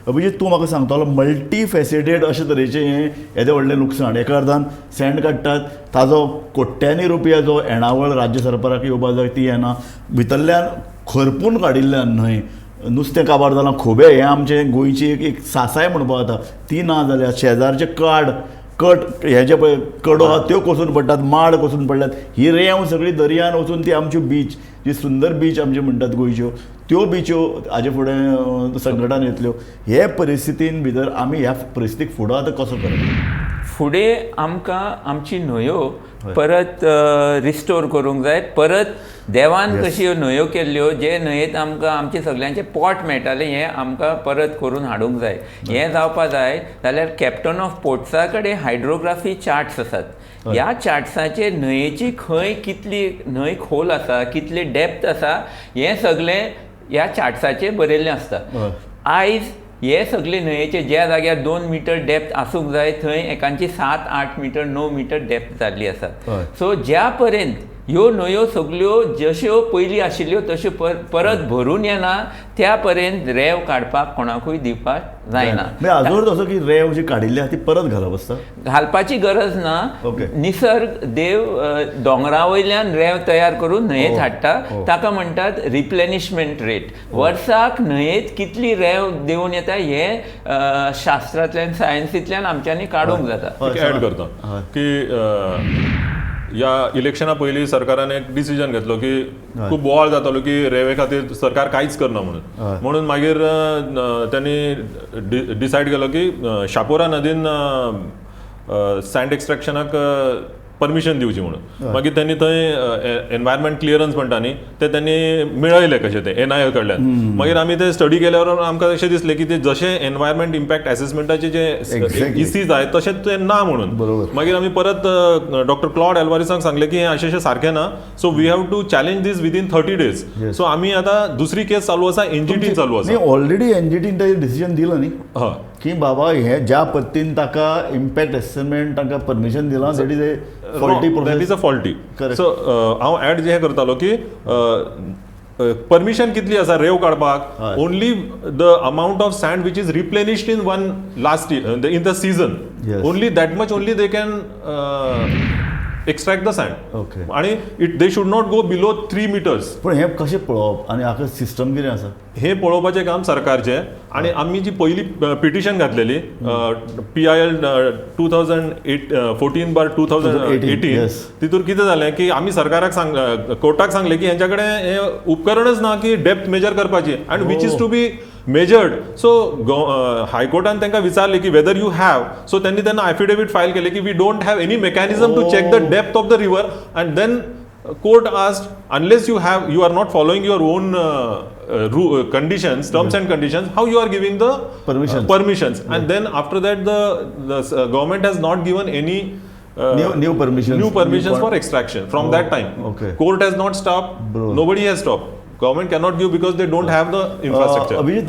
अभिजीत, तूं म्हाका सांगतलो, मल्टी फेसिटेड अशे तरेचें हें येदें व्हडलें लुकसाण. एका अर्थान सँड काडटात ताजो कोट्यांनी रुपया जो येणावळ राज्य सरकाराक येवपा जाय ती येना. भितरल्यान खरपून काडिल्ल्यान न्हंय, नुस्तें काबार जालां, खुबे हें आमचें गोंयची एक सासाय म्हणपाक जाता ती ना जाल्या. शेजारचे काड कट हे जे पळय कडो आहा त्यो कोसळून पडटात, माड कोसळून पडल्यात. ही रेंव सगळी दर्यान वचून ती आमच्यो बीच, जी सुंदर बीच आमची म्हणटात गोंयच्यो, त्यो बिच्यो हाजे फुडें संकटान येतल्यो. हे परिस्थितीन भितर आमी ह्या परिस्थितीक फुडो आतां कसो करप? फुडें आमकां आमची न्हंयो परत रिस्टोर करूंक जाय. परत देवान कशी ह्यो न्हंयो केल्ल्यो, जे न्हंयेत आमकां आमचे सगल्यांचे पोट मेळटालें, हें आमकां परत करून हाडूंक जाय. हें जावपा जाय जाल्यार कॅप्टन ऑफ पोर्ट्सा कडेन हायड्रोग्राफी चार्ट्स आसात. ह्या चार्ट्साचेर न्हंयेची खंय कितली न्हंय खोल आसा, कितली डेप्थ आसा, हें सगळें ह्या चार्ट्साचेर बरयल्लें आसता. आयज हे सगळे न्हंयेचे ज्या जाग्यार 2 मिटर डेप्थ आसूंक जाय थंय एकांची 7, 8 मिटर, 9 मिटर डेप्थ जाल्ली आसा. सो ज्या पर्यंत ह्यो न्हंयो सगल्यो जश्यो पयलीं आशिल्ल्यो तश्यो परत भरून येना, त्या पर्यंत रेंव काडपाक कोणाकूय दिवपाक जायना. म्हणजे आजवर तसो की रेंव जी काडिल्ली आहा ती परत घालप आसता? घालपाची गरज ना. निसर्ग देव दोंगरा वयल्यान रेंव तयार करून न्हंयेत हाडटा. ताका म्हणटात रिप्लेनिशमेंट रेट. वर्साक न्हंयेत कितली रेंव देंवून येता हें शास्त्रांतल्यान, सायन्सींतल्यान आमच्यांनी काडूंक जाता. एक ऍड करता की ह्या इलेक्शना पयलीं सरकारान एक डिसिजन घेतलो की खूब बोवाळ जातालो की रेंवे खातीर सरकार कांयच करना म्हणून. म्हणून मागीर त्यांनी डिसायड केलो की शापोरा नदीन सँड एक्स्ट्रॅक्शनाक परमिशन दिवची म्हणून. मागीर त्यांनी थंय एनवायरमेंट क्लियरन्स म्हणटा न्ही, ते त्यांनी मेळयले कशें ते एनआयए कडल्यान. मागीर आमी ते स्टडी केल्यावर आमकां अशें दिसलें की ते जशें एनवायरमेंट इम्पॅक्ट एसेसमेंटाचे जे इसी जाय तशें ते ना म्हणून. मागीर आमी परत डॉक्टर क्लॉड अल्वारिसांक सांगलें की हें अशें अशें सारकें ना, so we have to challenge this within 30 days. So आमी आतां दुसरी केस चालू आसा, एनजीटी चालू आसा. नाही, ऑलरेडी एनजीटीन ताजेर डिसिजन दिलां न्ही की बाबा हे ज्या पद्दतीन ताका इम्पॅक्ट एसेसमेंट तांकां परमिशन दिलां, that is a faulty that process. Is a faulty. So हांव ऍड जे करतालो की परमिशन कितली आसा रेंव काडपाक? Only the amount of sand which is replenished in one last in the season. Only that much only they can extract the sand. आणि it they should not go below 3 meters. पण हें कशें पळोवप आनी हाका सिस्टम कितें आसा? हे पळोवपाचें काम सरकारचें आणि आमी जी पयली पिटिशन घातलेली, PIL 2008 14/2018, तितूर कितें जालें की आमी सरकाराक सांग कोर्टाक सांगलें की हेंच्या कडेन हें उपकरणच ना की डेप्थ मेजर करपाची आनी which is to be measured. So हायकोर्टान तांकां विचारलें की वेदर you have. सो त्यांनी तेन्ना एफिडेवीट फायल केलें की we don't have any mechanism to check the depth of the river, and then court asked, unless you have, you are not following your own conditions, terms and conditions, how you are giving the Permissions. Permissions? And then after that the government has not given any New permissions. New permissions New for extraction from that time. Court has not stopped. Bro. Nobody has stopped. Government cannot give because they don't have the infrastructure. Abhijit.